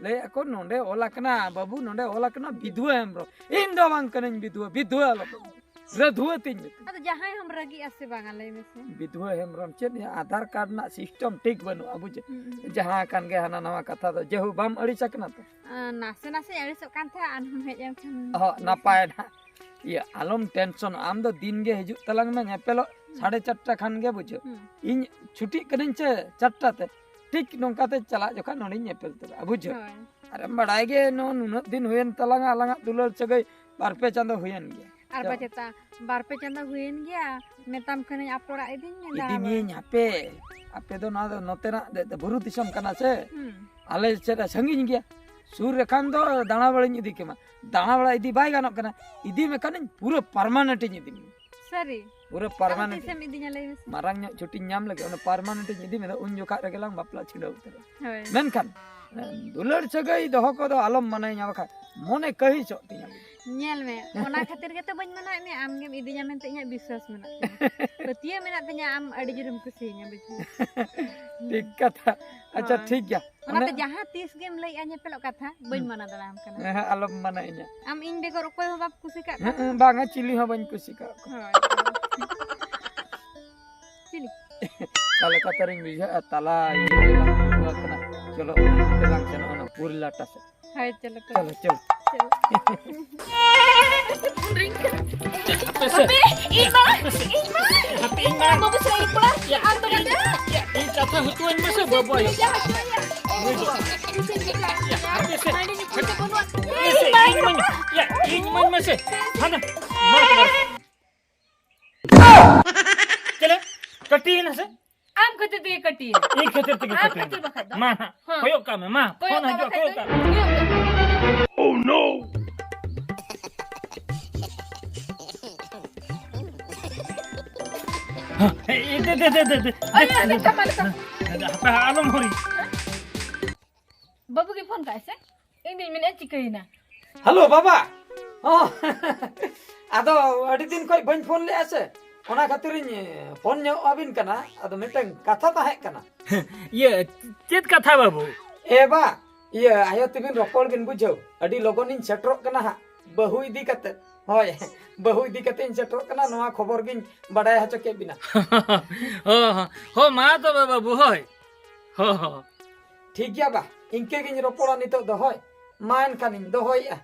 ᱞᱟᱹᱭᱮᱫᱼᱟ ᱠᱚ, "ᱱᱚᱸᱰᱮ ᱚᱞ ᱟᱠᱟᱱᱟ ᱵᱟᱹᱵᱩ, ᱱᱚᱸᱰᱮ ᱚᱞ ᱟᱠᱟᱱᱟ ᱵᱤᱫᱷᱩᱣᱟᱹ ᱦᱮᱢᱵᱨᱚᱢ᱾" ᱤᱧ ᱫᱚ ᱵᱟᱝ ᱠᱟᱹᱱᱟᱹᱧ ᱵᱤᱫᱷᱩᱣᱟᱹ, ᱵᱤᱫᱷᱩᱣᱟᱹ ᱟᱞᱚᱯᱮ ᱢᱤᱛᱟᱹᱧᱟ᱾ ᱨᱟᱹᱫᱷᱩᱣᱟᱹ ᱛᱤᱧ ᱧᱩᱛᱩᱢ᱾ ᱟᱫᱚ ᱡᱟᱦᱟᱸᱭ ᱦᱚᱸᱢ ᱨᱟᱹᱜᱤᱜᱼᱟ ᱥᱮ ᱵᱟᱝᱟ, ᱞᱟᱹᱭ ᱢᱮᱥᱮ? ᱵᱤᱫᱷᱩᱣᱟᱹ ᱦᱮᱢᱵᱨᱚᱢ ᱪᱮᱫ ᱭᱟ, ᱟᱫᱷᱟᱨ ᱠᱟᱨᱰ ᱨᱮᱱᱟᱜ ᱥᱤᱥᱴᱮᱢ ᱴᱷᱤᱠ ᱵᱟᱹᱱᱩᱜᱼᱟ, ᱵᱩᱡᱷᱟᱹᱣ? ᱦᱩᱸ, ᱦᱩᱸ᱾ ᱡᱟᱦᱟᱸ ᱠᱟᱱ ᱜᱮ ᱦᱟᱱᱟ ᱱᱟᱣᱟ ᱠᱟᱛᱷᱟ ᱫᱚ, ᱡᱮᱦᱩ ᱵᱟᱢ ᱟᱹᱲᱤᱥ ᱟᱠᱟᱱᱟ ᱛᱚ? ᱟᱸ, ᱱᱟᱥᱮ ᱱᱟᱥᱮ ᱟᱹᱲᱤᱥᱚᱜ ᱠᱟᱱ ᱛᱟᱦᱮᱸᱫ, ᱟᱨᱦᱚᱸ ᱦᱮᱡ ᱮᱱ ᱠᱷᱟᱱ ᱦᱚᱸ, ᱱᱟᱯᱟᱭ ᱱᱟᱦᱟᱜ᱾ ᱤᱭᱟᱹ, ᱟᱞᱚᱢ ᱴᱮᱱᱥᱚᱱᱚᱜ, ᱟᱢ ᱫᱚ ᱫᱤᱱ ᱜᱮ ᱦᱤᱡᱩᱜ ᱛᱟᱞᱟᱝ ᱢᱮ, ᱧᱮᱯᱮᱞᱚᱜ ᱦᱩᱸ᱾ ᱥᱟᱲᱮ ᱪᱟᱨᱴᱟ ᱠᱷᱟᱱ ᱜᱮ, ᱵᱩᱡᱷᱟᱹᱣ? ᱦᱩᱸ᱾ ᱤᱧ ᱪᱷᱩᱴᱤᱜ ᱠᱟᱹᱱᱟᱹᱧ ᱥᱮ ᱪᱟᱨᱴᱟ ᱛᱮ, ᱴᱷᱤᱠ ᱱᱚᱝᱠᱟ ᱛᱮ ᱪᱟᱞᱟᱜ ᱡᱚᱠᱷᱟᱱ ᱱᱚᱸᱰᱮᱧ ᱧᱮᱯᱮᱞ ᱛᱚᱨᱟᱜᱼᱟ, ᱵᱩᱡᱷᱟᱹᱣ? ᱦᱳᱭ᱾ ᱟᱨᱮᱢ ᱵᱟᱲᱟᱭ ᱜᱮ, ᱱᱚᱜᱼᱚ ᱱᱩᱱᱟᱹᱜ ᱫᱤᱱ ᱦᱩᱭᱮᱱ ᱛᱟᱞᱟᱝᱟ ᱟᱞᱟᱝᱟᱜ ᱫᱩᱞᱟᱹᱲ ᱥᱟᱹᱜᱟᱹᱭ, ᱵᱟᱨ ᱯᱮ ᱪᱟᱸᱫᱚ ᱦᱩᱭᱮᱱ ᱜᱮᱭᱟ᱾ ᱟᱨ ᱵᱟᱪᱮᱛᱟ, ᱵᱟᱨ ᱯᱮ ᱪᱟᱸᱫᱚ ᱦᱩᱭᱮᱱ ᱜᱮᱭᱟ, ᱢᱮᱛᱟᱢ ᱠᱷᱟᱹᱱᱟᱹᱧ ᱟᱯᱚᱲᱟᱜ ᱤᱫᱤᱧ ᱢᱮ, ᱤᱫᱤ ᱫᱟᱬᱟ ᱵᱟᱲᱟ᱾ ᱢᱤᱭᱟᱹᱧ ᱦᱟᱯᱮ᱾ ᱟᱯᱮ ᱫᱚ ᱱᱚᱣᱟ ᱫᱚ ᱱᱚᱛᱮᱱᱟᱜ ᱫᱮ-, ᱫᱮ-, ᱵᱩᱨᱩ ᱫᱤᱥᱚᱢ ᱠᱟᱱᱟ ᱥᱮ? ᱦᱩᱸ᱾ ᱟᱞᱮ ᱥᱮᱫ ᱨᱮ ᱥᱟᱺᱜᱤᱧ ᱜᱮᱭᱟ᱾ ᱥᱩᱨ ᱨᱮᱠᱷᱟᱱ ᱫᱚ ᱫᱟᱬᱟ ᱵᱟᱲᱟᱧ ᱤᱫᱤ ᱠᱮᱢᱟ᱾ ᱫᱟᱬᱟ ᱵᱟᱲᱟ ᱤᱫᱤ ᱵᱟᱭ ᱜᱟᱱᱚᱜ ᱠᱟᱱᱟ᱾ ᱤᱫᱤ ᱢᱮᱠᱷᱟᱱᱤᱧ ᱯᱩᱨᱟᱹ permanent ᱤᱧ ᱤᱫᱤ ᱢᱮᱭᱟ᱾ ᱥᱟᱹᱨᱤ? ᱯᱩᱨᱟᱹ ᱟᱫᱚ permanent᱾ ᱛᱤᱥᱮᱢ ᱤᱫᱤᱧᱟ ᱞᱟᱹᱭ ᱢᱮᱥᱮ? ᱢᱟᱨᱟᱝ ᱧᱚᱜ ᱪᱷᱩᱴᱤᱧ ᱧᱟᱢ ᱞᱮᱜᱮ, ᱚᱱᱟ permanent ᱤᱧ ᱤᱫᱤ ᱢᱮᱭᱟ, ᱩᱱ ᱡᱚᱠᱷᱟᱜ ᱨᱮᱜᱮ ᱞᱟᱝ ᱵᱟᱯᱞᱟ ᱪᱷᱤᱰᱟᱹᱣ ᱩᱛᱟᱹᱨᱚᱜᱼᱟ᱾ ᱦᱳᱭ᱾ ᱢᱮᱱᱠᱷᱟᱱ ᱫᱩᱞᱟᱹᱲ ᱥᱟᱹᱜᱟᱹᱭ ᱫᱚᱦᱚ ᱠᱚᱫᱚ ᱟᱞᱚᱢ ᱢᱟᱱᱟᱧᱟ, ᱵᱟᱠᱷᱟᱡ ᱢᱚᱱᱮ ᱠᱟᱹᱦᱤᱥᱚᱜ ᱛᱤᱧᱟ᱾ ᱧᱮᱞ ᱢᱮ, ᱚᱱᱟ ᱠᱷᱟᱹᱛᱤᱨ ᱜᱮᱛᱚ ᱵᱟᱹᱧ ᱢᱟᱱᱟᱣᱮᱫ ᱢᱮᱭᱟ, ᱟᱢ ᱜᱮᱢ ᱤᱫᱤᱧᱟ ᱢᱮᱱᱛᱮ ᱤᱧᱟᱹᱜ ᱵᱤᱥᱣᱟᱥ ᱢᱮᱱᱟᱜ ᱛᱤᱧᱟ᱾ ᱯᱟᱹᱛᱭᱟᱹᱣ ᱢᱮᱱᱟᱜ ᱛᱤᱧᱟ, ᱟᱢ ᱟᱹᱰᱤ ᱡᱳᱨᱮᱢ ᱠᱩᱥᱤᱭᱟᱹᱧᱟ, ᱵᱩᱡᱷᱟᱹᱣ᱾ ᱴᱷᱤᱠ ᱠᱟᱛᱷᱟ᱾ ᱟᱪᱪᱷᱟ, ᱦᱳᱭ᱾ ᱴᱷᱤᱠ ᱜᱮᱭᱟ᱾ ᱚᱱᱟᱛᱮ ᱚᱱᱮ- ᱡᱟᱦᱟᱸ ᱛᱤᱥ ᱜᱮᱢ ᱞᱟᱹᱭᱮᱜᱼᱟ ᱧᱮᱯᱮᱞᱚᱜ ᱠᱟᱛᱷᱟ, ᱵᱟᱹᱧ ᱢᱟᱱᱟ ᱫᱟᱲᱮᱭᱟᱢ ᱠᱟᱱᱟ᱾ ᱦᱮᱸ, ᱦᱮᱸ, ᱟᱞᱚᱢ ᱢᱟᱱᱟᱧᱟ᱾ ᱟᱢ ᱤᱧ ᱵᱮᱜᱚᱨ ᱚᱠᱚᱭ ᱦᱚᱸ ᱵᱟᱢ ᱠᱩᱥᱤ ᱠᱟᱜ ᱦᱮᱸ, ᱠᱷᱟᱱ? ᱦᱮᱸ, ᱵᱟᱝᱟ, ᱪᱤᱞᱤ ᱦᱚᱸ ᱵᱟᱹᱧ ᱠᱩᱥᱤ ᱠᱟᱜ ᱠᱚᱣᱟ᱾ ᱦᱳᱭ᱾ ᱪᱤᱞᱤ? ᱚᱠᱟ ᱞᱮᱠᱟ ᱛᱟᱨᱤᱧ ᱵᱩᱡᱷᱟᱹᱜᱼᱟ, ᱛᱟᱞᱟ ᱤᱭᱟᱹ ᱨᱮᱞᱟᱝ ᱛᱤᱸᱜᱩ ᱟᱠᱟᱱᱟ᱾ ᱪᱚᱞᱚ, ᱚᱱᱛᱮ ᱞᱟᱝ ᱥᱮᱱᱚᱜᱼᱟ, ᱚᱱᱟ ᱯᱩᱨᱤ ᱞᱟᱴᱟ ᱥᱮᱫ᱾ ᱦᱳᱭ, ᱪᱚᱞᱚ ᱛᱚ᱾ ᱪᱚᱞᱚ, ᱪᱚᱞᱚ᱾ ᱪᱚᱞᱚ᱾ ᱦᱟᱯᱮ ᱥᱮ᱾ ᱤᱧ ᱢᱟ, ᱤᱧ ᱢᱟ᱾ ᱦᱟᱯᱮ, ᱤᱧ ᱢᱟ᱾ ᱵᱟᱹᱵᱩ ᱥᱟᱞᱟᱜ ᱤᱧ ᱯᱚᱲᱟ᱾ ᱤᱭᱟᱹ, ᱟᱢ ᱫᱚ ᱱᱚᱰᱮ? ᱤᱭᱟᱹ, ᱤᱧ ᱠᱟᱛᱷᱟ ᱦᱚᱪᱚᱣᱟᱹᱧ ᱢᱮᱥᱮ, ᱵᱟᱹᱵᱩ ᱟᱭᱳ᱾ ᱤᱭᱟᱹ, ᱦᱟᱯᱮ ᱥᱮ᱾ ᱤᱧ ᱢᱟᱧ, ᱤᱭᱟᱹ, ᱤᱧ ᱢᱟᱧ ᱢᱮᱥᱮ᱾ ᱦᱟᱱᱟ, ᱢᱟ, ᱢᱟ᱾ ᱪᱮᱞᱮ? ᱠᱟᱹᱴᱤᱭᱮᱱᱟ ᱥᱮ? ᱟᱢ ᱠᱷᱟᱹᱛᱤᱨ ᱛᱮᱜᱮ ᱠᱟᱹᱴᱤᱭᱮᱱᱟ᱾ ᱤᱧ ᱠᱷᱟᱹᱛᱤᱨ ᱛᱮᱜᱮ ᱟᱢ ᱠᱟᱹᱴᱤᱭᱮᱱᱟ᱾ ᱠᱷᱟᱹᱛᱤᱨ ᱵᱟᱠᱷᱟᱡ ᱫᱚ᱾ ᱢᱟ, ᱦᱮᱸ᱾ ᱠᱚᱭᱚᱜ ᱠᱟᱜ ᱢᱮ, ᱢᱟ᱾ ᱠᱚᱭᱚᱜ ᱯᱷᱳᱱ ᱠᱟᱜ ᱦᱤᱡᱩᱜᱼᱟ, ᱵᱟᱠᱷᱟᱡ ᱠᱚᱭᱚᱜ ᱫᱚ᱾ ᱠᱟᱜ ᱢᱮ᱾ ᱠᱚᱭᱚᱜ ᱠᱟᱜ ᱢᱮ᱾ ᱦᱮᱸ, ᱮ, ᱮ, ᱫᱮ, ᱫᱮ, ᱫᱮ, ᱫᱮ, ᱫᱮ᱾ ᱟᱭᱳ, ᱟᱞᱮ ᱠᱟᱢᱟ ᱞᱮᱠᱟ᱾ ᱦᱟᱯᱮ, ᱟᱞᱚᱢ ᱦᱩᱨᱤ᱾ ᱵᱟᱹᱵᱩ ᱜᱮ ᱯᱷᱳᱱ ᱠᱟᱜᱼᱟᱭ ᱥᱮ? ᱤᱧ ᱫᱩᱧ ᱢᱮᱱᱮᱫᱼᱟ ᱪᱤᱠᱟᱹᱭᱮᱱᱟ? ᱦᱮᱞᱳ ᱵᱟᱵᱟ᱾ ᱦᱚᱸ᱾ ᱟᱫᱚ ᱟᱹᱰᱤ ᱫᱤᱱ ᱠᱷᱚᱡ ᱵᱟᱹᱧ ᱯᱷᱳᱱ ᱞᱮᱫᱼᱟ ᱥᱮ, ᱚᱱᱟ ᱠᱷᱟᱹᱛᱤᱨᱤᱧ ᱯᱷᱳᱱ ᱧᱚᱜ ᱟᱹᱵᱤᱱ ᱠᱟᱱᱟ᱾ ᱟᱫᱚ ᱢᱤᱫᱴᱟᱝ ᱠᱟᱛᱷᱟ ᱛᱟᱦᱮᱸ ᱠᱟᱱᱟ᱾ ᱤᱭᱟᱹ, ᱪᱮᱫ ᱠᱟᱛᱷᱟ ᱵᱟᱹᱵᱩ? ᱮ ᱵᱟ, ᱤᱭᱟᱹ, ᱟᱭᱳ ᱛᱟᱹᱵᱤᱱ ᱨᱚᱯᱚᱲ ᱵᱤᱱ ᱵᱩᱡᱷᱟᱹᱣ, ᱟᱹᱰᱤ ᱞᱚᱜᱚᱱᱤᱧ ᱥᱮᱴᱮᱨᱚᱜ ᱠᱟᱱᱟ ᱦᱟᱸᱜ, ᱵᱟᱹᱦᱩ ᱤᱫᱤ ᱠᱟᱛᱮ᱾ ᱦᱳᱭ, ᱵᱟᱹᱦᱩ ᱤᱫᱤ ᱠᱟᱛᱮ ᱤᱧ ᱥᱮᱴᱮᱨᱚᱜ ᱠᱟᱱᱟ, ᱱᱚᱣᱟ ᱠᱷᱚᱵᱚᱨ ᱜᱤᱧ ᱵᱟᱰᱟᱭ ᱦᱚᱪᱚ ᱠᱮᱫ ᱵᱤᱱᱟ᱾ ᱦᱚᱸ, ᱦᱚᱸ, ᱦᱚᱸ, ᱢᱟ ᱛᱚᱵᱮ ᱵᱟᱹᱵᱩ, ᱦᱳᱭ᱾ ᱦᱚᱸ, ᱦᱚᱸ᱾ ᱴᱷᱤᱠ ᱜᱮᱭᱟ ᱵᱟ, ᱤᱱᱠᱟᱹ ᱜᱤᱧ ᱨᱚᱯᱚᱲᱟ ᱱᱤᱛᱚᱜ ᱫᱚ, ᱦᱳᱭ᱾ ᱢᱟ ᱮᱱᱠᱷᱟᱱᱤᱧ ᱫᱚᱦᱚᱭᱮᱫᱼᱟ᱾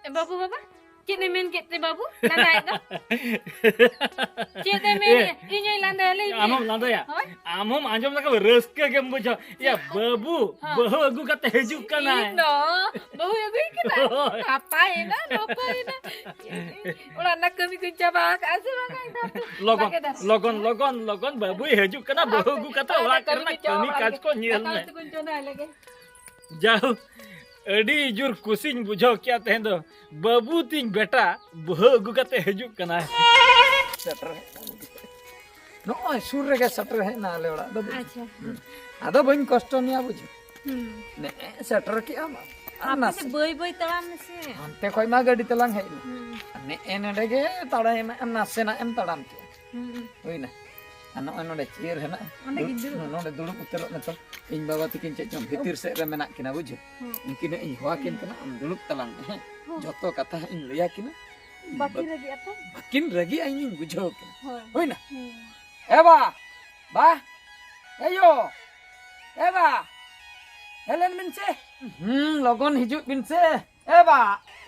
ᱮ ᱵᱟᱹᱵᱩ ᱵᱟᱵᱟ, ᱪᱮᱫ ᱮ ᱢᱮᱱ ᱠᱮᱫ ᱛᱮ ᱵᱟᱹᱵᱩ? ᱞᱟᱸᱫᱟᱭᱮᱫ ᱫᱚ᱾ ᱪᱮᱫ ᱮ ᱢᱮᱱ? ᱮ, ᱤᱧ ᱦᱚᱧ ᱞᱟᱸᱫᱟᱭᱟ, ᱞᱟᱹᱭ ᱢᱮ᱾ ᱟᱢ ᱦᱚᱢ ᱞᱟᱸᱫᱟᱭᱟ? ᱦᱳᱭ᱾ ᱟᱢ ᱦᱚᱢ ᱟᱸᱡᱚᱢ ᱞᱮᱠᱷᱟᱱ ᱨᱟᱹᱥᱠᱟᱹ ᱜᱮᱢ ᱵᱩᱡᱷᱟᱹᱣᱟ᱾ ᱭᱟ, ᱪᱮᱫ ᱠᱚ? ᱵᱟᱹᱵᱩ, ᱦᱚᱸ᱾ ᱵᱟᱹᱦᱩ ᱟᱹᱜᱩ ᱠᱟᱛᱮ ᱦᱤᱡᱩᱜ ᱠᱟᱱᱟᱭ᱾ ᱤᱧ ᱫᱚ ᱵᱟᱹᱦᱩ ᱟᱹᱜᱩᱭ ᱠᱟᱱᱟ? ᱦᱳᱭ᱾ ᱱᱟᱯᱟᱭᱮᱱᱟ, ᱱᱟᱯᱟᱭᱮᱱᱟ᱾ ᱚᱲᱟᱜ ᱨᱮᱱᱟᱜ ᱠᱟᱹᱢᱤ ᱠᱚᱧ ᱪᱟᱵᱟ ᱟᱠᱟᱫᱼᱟ ᱥᱮ ᱵᱟᱝᱟ? ᱤᱧ ᱫᱚ ᱞᱚᱜᱚᱱ, ᱵᱟᱜᱮ ᱫᱷᱟᱨᱟ᱾ ᱞᱚᱜᱚᱱ, ᱞᱚᱜᱚᱱ, ᱞᱚᱜᱚᱱ ᱵᱟᱹᱵᱩᱭ ᱦᱤᱡᱩᱜ ᱠᱟᱱᱟ, ᱵᱟᱹᱦᱩ ᱟᱹᱜᱩ ᱠᱟᱛᱮ ᱚᱲᱟᱜ ᱠᱚᱨᱮᱱᱟᱜ ᱠᱟᱹᱢᱤ ᱠᱟᱡᱽ ᱠᱚ ᱧᱮᱞ ᱢᱮ᱾ ᱫᱟᱠᱟ ᱩᱛᱩ ᱠᱚᱧ ᱪᱚᱸᱫᱟᱭ ᱞᱮᱜᱮ᱾ ᱡᱟᱦᱳᱠ, ᱟᱹᱰᱤ ᱡᱳᱨ ᱠᱩᱥᱤᱧ ᱵᱩᱡᱷᱟᱹᱣ ᱠᱮᱜᱼᱟ ᱛᱮᱦᱮᱧ ᱫᱚ᱾ ᱵᱟᱹᱵᱩ ᱛᱤᱧ ᱵᱮᱴᱟ ᱵᱟᱹᱦᱩ ᱟᱹᱜᱩ ᱠᱟᱛᱮ ᱦᱤᱡᱩᱜ ᱠᱟᱱᱟᱭ᱾ ᱥᱮᱴᱮᱨ ᱦᱮᱡ ᱮᱱᱟ᱾ ᱱᱚᱜᱼᱚᱭ ᱥᱩᱨ ᱨᱮᱜᱮ ᱥᱮᱴᱮᱨ ᱦᱮᱡ ᱮᱱᱟ ᱟᱞᱮ ᱚᱲᱟᱜ ᱫᱚ᱾ ᱟᱪᱪᱷᱟ᱾ ᱦᱩᱸ᱾ ᱟᱫᱚ ᱵᱟᱹᱧ ᱠᱚᱥᱴᱚ ᱢᱮᱭᱟ, ᱵᱩᱡᱷᱟᱹᱣ᱾ ᱦᱩᱸ᱾ ᱱᱮᱜᱼᱮ ᱥᱮᱴᱮᱨ ᱠᱮᱜᱼᱟᱢ᱾ ᱟᱨ ᱟᱯᱮ ᱱᱟᱥᱮ ᱫᱚ ᱵᱟᱹᱭ ᱵᱟᱹᱭ ᱛᱟᱲᱟᱢ ᱢᱮᱥᱮ᱾ ᱦᱟᱱᱛᱮ ᱠᱷᱚᱡ ᱢᱟ ᱜᱟᱹᱰᱤ ᱛᱮᱞᱟᱝ ᱦᱮᱡ ᱮᱱᱟ᱾ ᱦᱩᱸ᱾ ᱟᱨ ᱱᱮᱜᱼᱮ ᱱᱚᱰᱮ ᱜᱮ ᱛᱟᱲᱟᱢ, ᱱᱟᱥᱮᱱᱟᱜ ᱮᱢ ᱛᱟᱲᱟᱢ ᱠᱮᱜᱼᱟ᱾ ᱦᱩᱸ᱾ ᱦᱩᱭᱱᱟ᱾ ᱟᱨ ᱱᱚᱜᱼᱚᱭ ᱱᱚᱰᱮ ᱪᱮᱭᱟᱨ ᱦᱮᱱᱟᱜᱼᱟ᱾ ᱚᱸᱰᱮ ᱜᱤᱧ ᱫᱩᱲᱩᱵ᱾ ᱱᱚᱰᱮ ᱫᱩᱲᱩᱵ ᱩᱛᱟᱹᱨᱚᱜ ᱢᱮ ᱛᱚ᱾ ᱤᱧ ᱵᱟᱵᱟ ᱛᱤᱠᱤᱱ ᱪᱮᱫ ᱪᱚᱝ ᱵᱷᱤᱛᱤᱨ ᱥᱮᱫ ᱨᱮ ᱢᱮᱱᱟᱜ ᱠᱤᱱᱟ, ᱵᱩᱡᱷᱟᱹᱣ᱾ ᱦᱩᱸ᱾ ᱩᱱᱠᱤᱱ ᱦᱟᱸᱜ ᱤᱧ ᱦᱚᱦᱚ ᱟᱹᱠᱤᱱ ᱠᱟᱱᱟ, ᱟᱢ ᱫᱩᱲᱩᱵ ᱛᱟᱞᱟᱝ ᱢᱮ, ᱦᱮᱸ? ᱦᱩᱸ᱾ ᱡᱚᱛᱚ ᱠᱟᱛᱷᱟ ᱦᱟᱸᱜ ᱤᱧ ᱞᱟᱹᱭ ᱟᱹᱠᱤᱱᱟ᱾ ᱵᱟᱹᱠᱤᱱ ᱨᱟᱹᱜᱤᱜᱼᱟ ᱛᱚ? ᱵᱟᱹᱠᱤᱱ ᱨᱟᱹᱜᱤᱜᱼᱟ, ᱤᱧᱤᱧ ᱵᱩᱡᱷᱟᱹᱣ ᱠᱤᱱᱟ᱾ ᱦᱳᱭ᱾ ᱦᱩᱭᱱᱟ? ᱦᱩᱸ᱾ ᱮ ᱵᱟ! ᱵᱟ! ᱮ ᱭᱳ! ᱮ ᱵᱟ! ᱦᱮᱡ ᱞᱮᱱ ᱵᱤᱱ ᱥᱮ᱾ ᱦᱩᱸ, ᱞᱚᱜᱚᱱ ᱦᱤᱡᱩᱜ ᱵᱤᱱ ᱥᱮ᱾ ᱮ ᱵᱟ!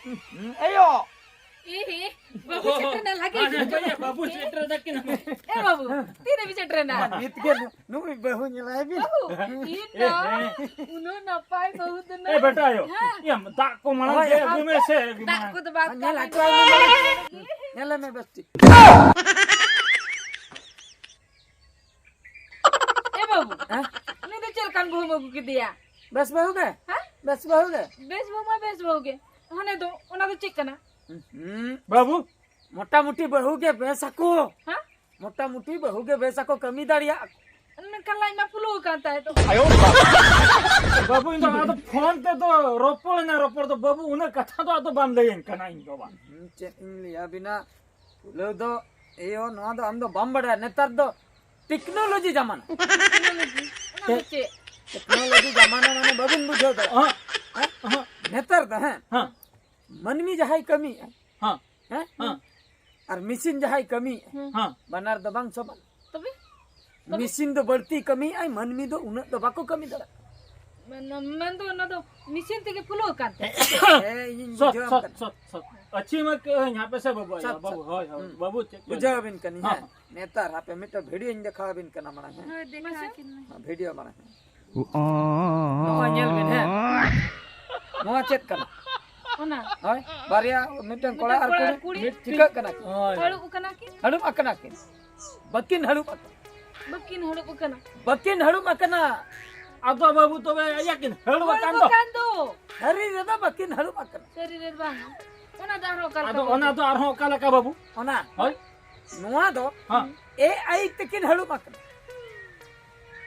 ᱦᱩᱸ, ᱮ ᱭᱳ! ᱤ, ᱵᱟᱹᱵᱩ ᱥᱮᱴᱮᱨ ᱮᱱᱟ ᱞᱟᱹᱜᱤᱫ᱾ ᱟᱪᱪᱷᱟ, ᱟᱪᱪᱷᱟ, ᱵᱟᱹᱵᱩ ᱥᱮᱴᱮᱨ ᱮᱱᱟ ᱠᱤᱱ᱾ ᱮ ᱵᱟᱹᱵᱩ, ᱛᱤᱨᱮ ᱵᱤᱱ ᱥᱮᱴᱮᱨ ᱮᱱᱟ? ᱱᱤᱛ ᱜᱮ ᱱᱩ-, ᱱᱩᱭ ᱵᱟᱹᱦᱩ ᱧᱮᱞᱟᱭ ᱵᱤᱱ᱾ ᱵᱟᱹᱵᱩ, ᱤᱧ ᱫᱚ ᱩᱱᱟᱹᱜ ᱱᱟᱯᱟᱭ ᱵᱟᱹᱦᱩ ᱫᱚ ᱮ ᱱᱟᱜ᱾ ᱵᱮᱴᱟ ᱟᱭᱳ, ᱦᱮᱸ᱾ ᱤᱭᱟᱹ, ᱫᱟᱜ ᱠᱚ ᱢᱟᱲᱟᱝ ᱦᱳᱭ, ᱜᱮ ᱦᱳᱭ᱾ ᱟᱹᱜᱩᱭ ᱢᱮ ᱥᱮ, ᱟᱹᱜᱩᱭ ᱫᱟᱜ ᱢᱮ᱾ ᱠᱚᱫᱚ ᱵᱟᱫ ᱧᱮᱞ ᱠᱟᱜ ᱦᱚᱪᱚ ᱟᱭ ᱢᱮ᱾ ᱧᱮᱞᱮ ᱢᱮ ᱵᱮᱥ ᱴᱷᱤᱠ᱾ ᱮ ᱵᱟᱹᱵᱩ, ᱦᱮᱸ? ᱩᱱᱤ ᱫᱚ ᱪᱮᱫ ᱞᱮᱠᱟᱱ ᱵᱟᱹᱦᱩᱢ ᱟᱹᱜᱩ ᱠᱮᱫᱮᱭᱟ? ᱵᱮᱥ ᱵᱟᱹᱦᱩ ᱜᱮ? ᱦᱮᱸ? ᱵᱮᱥ ᱵᱟᱹᱦᱩ ᱜᱮ? ᱵᱮᱥ ᱵᱟᱹᱦᱩ ᱢᱟ ᱵᱮᱥ ᱵᱟᱹᱦᱩ ᱜᱮ᱾ ᱦᱟᱱᱮ ᱫᱚ, ᱚᱱᱟ ᱫᱚ ᱪᱮᱫ ᱠᱟᱱᱟ? ᱦᱩᱸ᱾ ᱵᱟᱹᱵᱩ, ᱢᱚᱴᱟᱢᱩᱴᱤ ᱵᱟᱹᱦᱩ ᱜᱮ ᱵᱮᱥ ᱟᱠᱚ᱾ ᱦᱮᱸ? ᱢᱚᱴᱟᱢᱩᱴᱤ ᱵᱟᱹᱦᱩ ᱜᱮ ᱵᱮᱥ ᱟᱠᱚ, ᱠᱟᱹᱢᱤ ᱫᱟᱲᱮᱭᱟᱜ ᱟᱠᱚ᱾ ᱢᱮᱱᱠᱷᱟᱱ ᱞᱟᱡ ᱢᱟ ᱯᱷᱩᱞᱟᱹᱣ ᱟᱠᱟᱱ ᱛᱟᱭ ᱫᱚ᱾ ᱵᱟᱹᱵᱩ, ᱤᱧ ᱫᱚ ᱟᱫᱚ ᱯᱷᱳᱱ ᱛᱮᱫᱚ ᱨᱚᱯᱚᱲ ᱮᱱᱟ, ᱨᱚᱯᱚᱲ ᱫᱚ ᱵᱟᱹᱵᱩ, ᱩᱱᱟᱹᱜ ᱠᱟᱛᱷᱟ ᱫᱚ ᱟᱫᱚ ᱵᱟᱢ ᱞᱟᱹᱭᱟᱹᱧ ᱠᱟᱱᱟ ᱤᱧ ᱫᱚ ᱵᱟᱝ᱾ ᱦᱩᱸ, ᱪᱮᱫ ᱤᱧ ᱞᱟᱹᱭᱟ ᱵᱤᱱᱟ? ᱯᱷᱩᱞᱟᱹᱣ ᱫᱚ, ᱮᱭᱳ, ᱱᱚᱣᱟ ᱫᱚ ᱟᱢ ᱫᱚ ᱵᱟᱢ ᱵᱟᱰᱟᱭᱟ᱾ ᱱᱮᱛᱟᱨ ᱫᱚ ᱴᱮᱠᱱᱳᱞᱚᱡᱤ ᱡᱟᱢᱟᱱᱟ᱾ ᱴᱮᱠᱱᱳᱞᱚᱡᱤ? ᱚᱱᱟ ᱫᱚ ᱪᱮᱫ? ᱴᱮᱠᱱᱳᱞᱚᱡᱤ ᱡᱟᱢᱟᱱᱟ ᱢᱟᱱᱮ ᱵᱟᱹᱵᱤᱱ ᱵᱩᱡᱷᱟᱹᱣ ᱫᱟᱲᱮᱭᱟᱜᱼᱟ᱾ ᱦᱮᱸ? ᱦᱮᱸ? ᱱᱮᱛᱟᱨ ᱫᱚ, ᱦᱮᱸ? ᱦᱮᱸ᱾ ᱢᱟᱹᱱᱢᱤ ᱡᱟᱦᱟᱸᱭ ᱠᱟᱹᱢᱤᱭᱮᱫᱼᱟ, ᱦᱮᱸ᱾ ᱦᱮᱸ? ᱦᱮᱸ᱾ ᱟᱨ ᱢᱮᱥᱤᱱ ᱡᱟᱦᱟᱸᱭ ᱠᱟᱹᱢᱤᱭᱮᱫᱼᱟ, ᱦᱮᱸ᱾ ᱵᱟᱱᱟᱨ ᱫᱚ ᱵᱟᱝ ᱥᱚᱢᱟᱱ᱾ ᱛᱚᱵᱮ? ᱛᱚᱵᱮ? ᱢᱮᱥᱤᱱ ᱫᱚ ᱵᱟᱹᱲᱛᱤ ᱠᱟᱹᱢᱤᱭᱮᱫᱼᱟᱭ, ᱢᱟᱹᱱᱢᱤ ᱫᱚ ᱩᱱᱟᱹᱜ ᱫᱚ ᱵᱟᱠᱚ ᱠᱟᱹᱢᱤ ᱫᱟᱲᱮᱭᱟᱜᱼᱟ᱾ ᱢᱮᱱ-, ᱢᱮᱱᱫᱚ ᱚᱱᱟ ᱫᱚ ᱢᱮᱥᱤᱱ ᱛᱮᱜᱮ ᱯᱷᱩᱞᱟᱹᱣ ᱟᱠᱟᱱ ᱛᱮ? ᱦᱮᱸ, ᱤᱧᱤᱧ ᱥᱚᱛ, ᱵᱩᱡᱷᱟᱹᱣᱟᱢ ᱥᱚᱛ, ᱠᱟᱱᱟ᱾ ᱥᱚᱛ, ᱥᱚᱛ᱾ अच्छी मत कहो, यहाँ पे से बाबू आया, ᱥᱟᱛ, ᱵᱟᱹᱵᱩ, ᱥᱟᱛ᱾ ᱦᱳᱭ, ᱦᱳᱭ, ᱦᱩᱸ᱾ ᱵᱟᱹᱵᱩ, ᱪᱮᱫ ᱠᱚ ᱵᱩᱡᱷᱟᱹᱣ ᱟᱵᱤᱱ ᱠᱟᱹᱱᱟᱹᱧ, ᱦᱮᱸ᱾ ᱦᱮᱸ᱾ ᱱᱮᱛᱟᱨ ᱦᱟᱯᱮ ᱢᱤᱫᱴᱮᱱ ᱵᱷᱤᱰᱤᱭᱳᱧ ᱫᱮᱠᱷᱟᱣ ᱟᱵᱤᱱ ᱠᱟᱱᱟ ᱢᱟᱲᱟᱝ, ᱦᱮᱸ᱾ ᱦᱳᱭ, ᱫᱮᱠᱷᱟᱣ ᱟᱹᱠᱤᱱ ᱢᱮ᱾ ᱦᱮᱸ, ᱵᱷᱤᱰᱤᱭᱳ ᱢᱟᱲᱟᱝ, ᱦᱮᱸ᱾ ᱱᱚᱜᱼᱚᱭ ᱧᱮᱞ ᱵᱤᱱ, ᱦᱮᱸ᱾ ᱱᱚᱣᱟ ᱪᱮᱫ ᱠᱟᱱᱟ? ᱚᱱᱟ᱾ ᱦᱳᱭ, ᱵᱟᱨᱭᱟ, ᱢᱤᱫᱴᱮᱱ ᱠᱚᱲᱟ ᱟᱨ ᱠᱩᱲᱤ, ᱢᱤᱫ ᱪᱤᱠᱟᱹᱜ ᱠᱟᱱᱟ ᱠᱤᱱ? ᱦᱳᱭ᱾ ᱦᱟᱹᱲᱩᱵ ᱟᱠᱟᱱᱟ ᱠᱤᱱ? ᱦᱟᱹᱲᱩᱵ ᱟᱠᱟᱱᱟ ᱠᱤᱱ᱾ ᱵᱟᱹᱠᱤᱱ ᱦᱟᱹᱲᱩᱵ ᱟᱠᱟᱱᱟ᱾ ᱵᱟᱹᱠᱤᱱ ᱦᱟᱹᱲᱩᱵ ᱟᱠᱟᱱᱟ᱾ ᱵᱟᱹᱠᱤᱱ ᱦᱟᱹᱲᱩᱵ ᱟᱠᱟᱱᱟ᱾ ᱟᱫᱚ ᱵᱟᱹᱵᱩ, ᱛᱚᱵᱮ ᱤᱭᱟᱹ ᱠᱤᱱ ᱦᱟᱹᱲᱩᱵ ᱟᱠᱟᱱ ᱫᱚ᱾ ᱥᱟᱹᱨᱤ ᱨᱮᱫᱚ ᱵᱟᱹᱠᱤᱱ ᱦᱟᱹᱲᱩᱵ ᱟᱠᱟᱱᱟ᱾ ᱥᱟᱹᱨᱤ ᱨᱮ ᱵᱟᱝ᱾ ᱚᱱᱟ ᱫᱚ ᱟᱨᱦᱚᱸ ᱚᱠᱟ ᱞᱮᱠᱟ ᱟᱫᱚ ᱵᱟᱹᱵᱩ? ᱚᱱᱟ ᱫᱚ ᱟᱨᱦᱚᱸ ᱚᱠᱟ ᱞᱮᱠᱟ ᱵᱟᱹᱵᱩ? ᱚᱱᱟ᱾ ᱦᱳᱭ᱾ ᱱᱚᱣᱟ ᱫᱚ ᱦᱮᱸ᱾ ᱮ ᱟᱭ ᱛᱮᱠᱤᱱ ᱦᱟᱹᱲᱩᱵ ᱟᱠᱟᱱᱟ᱾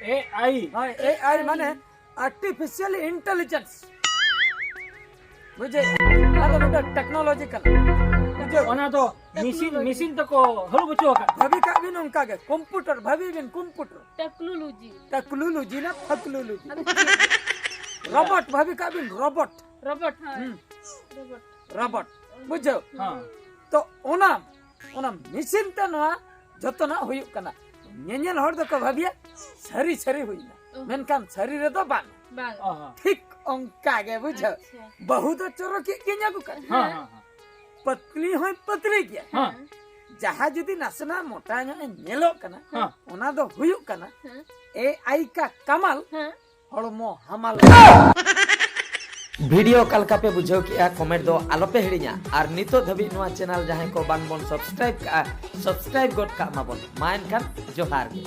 ᱮ ᱟᱭ? ᱦᱳᱭ, ᱮ ᱟᱭ ᱢᱟᱱᱮ artificial intelligence᱾ ᱵᱩᱡᱷᱟᱹᱣ? ᱚᱱᱟ ᱫᱚ ᱢᱤᱫᱴᱟᱝ technology ᱠᱟᱱᱟ᱾ ᱵᱩᱡᱷᱟᱹᱣ? ᱚᱱᱟ ᱫᱚ ᱢᱮᱥᱤᱱ, ᱴᱮᱠᱱᱳᱞᱚᱡᱤ᱾ ᱢᱮᱥᱤᱱ ᱛᱮᱠᱚ ᱦᱟᱹᱲᱩᱵ ᱦᱚᱪᱚ ᱟᱠᱟᱫ᱾ ᱵᱷᱟᱹᱵᱤ ᱠᱟᱜ ᱵᱤᱱ ᱚᱱᱠᱟ ᱜᱮ, computer, ᱵᱷᱟᱹᱵᱤ ᱵᱤᱱ computer᱾ ᱴᱮᱠᱱᱳᱞᱚᱡᱤ᱾ ᱴᱮᱠᱱᱳᱞᱚᱡᱤ ᱱᱟ ᱴᱮᱠᱱᱳᱞᱚᱡᱤ᱾ ᱟᱫᱚ ᱪᱮᱫ? Robot, ᱵᱷᱟᱹᱵᱤ ᱠᱟᱜ ᱵᱤᱱ robot᱾ ᱨᱚᱵᱚᱴ᱾ ᱦᱳᱭ᱾ ᱦᱩᱸ᱾ ᱨᱚᱵᱚᱴ᱾ Robot᱾ ᱵᱩᱡᱷᱟᱹᱣ? ᱦᱮᱸ᱾ ᱛᱚ ᱚᱱᱟ, ᱚᱱᱟ ᱢᱮᱥᱤᱱ ᱛᱮ ᱱᱚᱣᱟ ᱡᱚᱛᱚᱱᱟᱜ ᱦᱩᱭᱩᱜ ᱠᱟᱱᱟ᱾ ᱧᱮᱧᱮᱞ ᱦᱚᱲ ᱫᱚᱠᱚ ᱵᱷᱟᱹᱵᱤᱭᱟ ᱥᱟᱹᱨᱤ ᱥᱟᱹᱨᱤ ᱦᱩᱭᱱᱟ, ᱚ᱾ ᱢᱮᱱᱠᱷᱟᱱ ᱥᱟᱹᱨᱤ ᱨᱮᱫᱚ ᱵᱟᱝ᱾ ᱵᱟᱝ᱾ ᱚ, ᱦᱚᱸ᱾ ᱴᱷᱤᱠ ᱚᱱᱠᱟ ᱜᱮ ᱵᱩᱡᱷᱟᱹᱣ᱾ ᱟᱪᱪᱷᱟ᱾ ᱵᱟᱹᱦᱩ ᱫᱚ ᱪᱚᱨᱚᱠᱤᱡ ᱜᱮ ᱧᱮᱞ ᱠᱟᱱᱟ᱾ ᱦᱮᱸ, ᱦᱮᱸ, ᱦᱮᱸ᱾ ᱯᱟᱛᱞᱤ ᱦᱚᱸᱭ ᱯᱟᱛᱞᱤ ᱜᱮᱭᱟ᱾ ᱦᱮᱸ᱾ ᱡᱟᱦᱟᱸ ᱡᱩᱫᱤ ᱱᱟᱥᱮᱱᱟᱜ ᱢᱚᱴᱟ ᱧᱚᱜ ᱮ ᱧᱮᱞᱚᱜ ᱠᱟᱱᱟ, ᱦᱮᱸ᱾ ᱚᱱᱟ ᱫᱚ ᱦᱩᱭᱩᱜ ᱠᱟᱱᱟ ᱦᱮᱸ᱾ ᱮ ᱟᱭ ᱠᱟ ᱠᱟᱢᱟᱞ᱾ ᱦᱮᱸ᱾ ᱦᱚᱲᱢᱚ ᱦᱟᱢᱟᱞ᱾ ᱵᱷᱤᱰᱤᱭᱳ ᱚᱠᱟ ᱞᱮᱠᱟ ᱯᱮ ᱵᱩᱡᱷᱟᱹᱣ ᱠᱮᱜᱼᱟ, ᱠᱚᱢᱮᱱᱴ ᱫᱚ ᱟᱞᱚᱯᱮ ᱦᱤᱲᱤᱧᱟ᱾ ᱟᱨ ᱱᱤᱛᱚᱜ ᱫᱷᱟᱹᱵᱤᱡ ᱱᱚᱣᱟ ᱪᱮᱱᱮᱞ ᱡᱟᱦᱟᱸᱭ ᱠᱚ ᱵᱟᱝ ᱵᱚᱱ ᱥᱟᱵᱥᱠᱨᱟᱭᱤᱵ ᱠᱟᱜᱼᱟ, ᱥᱟᱵᱥᱠᱨᱟᱭᱤᱵ ᱜᱚᱫ ᱠᱟᱜ ᱢᱟᱵᱚᱱ᱾ ᱢᱟ ᱮᱱᱠᱷᱟᱱ ᱡᱚᱦᱟᱨ ᱜᱮ᱾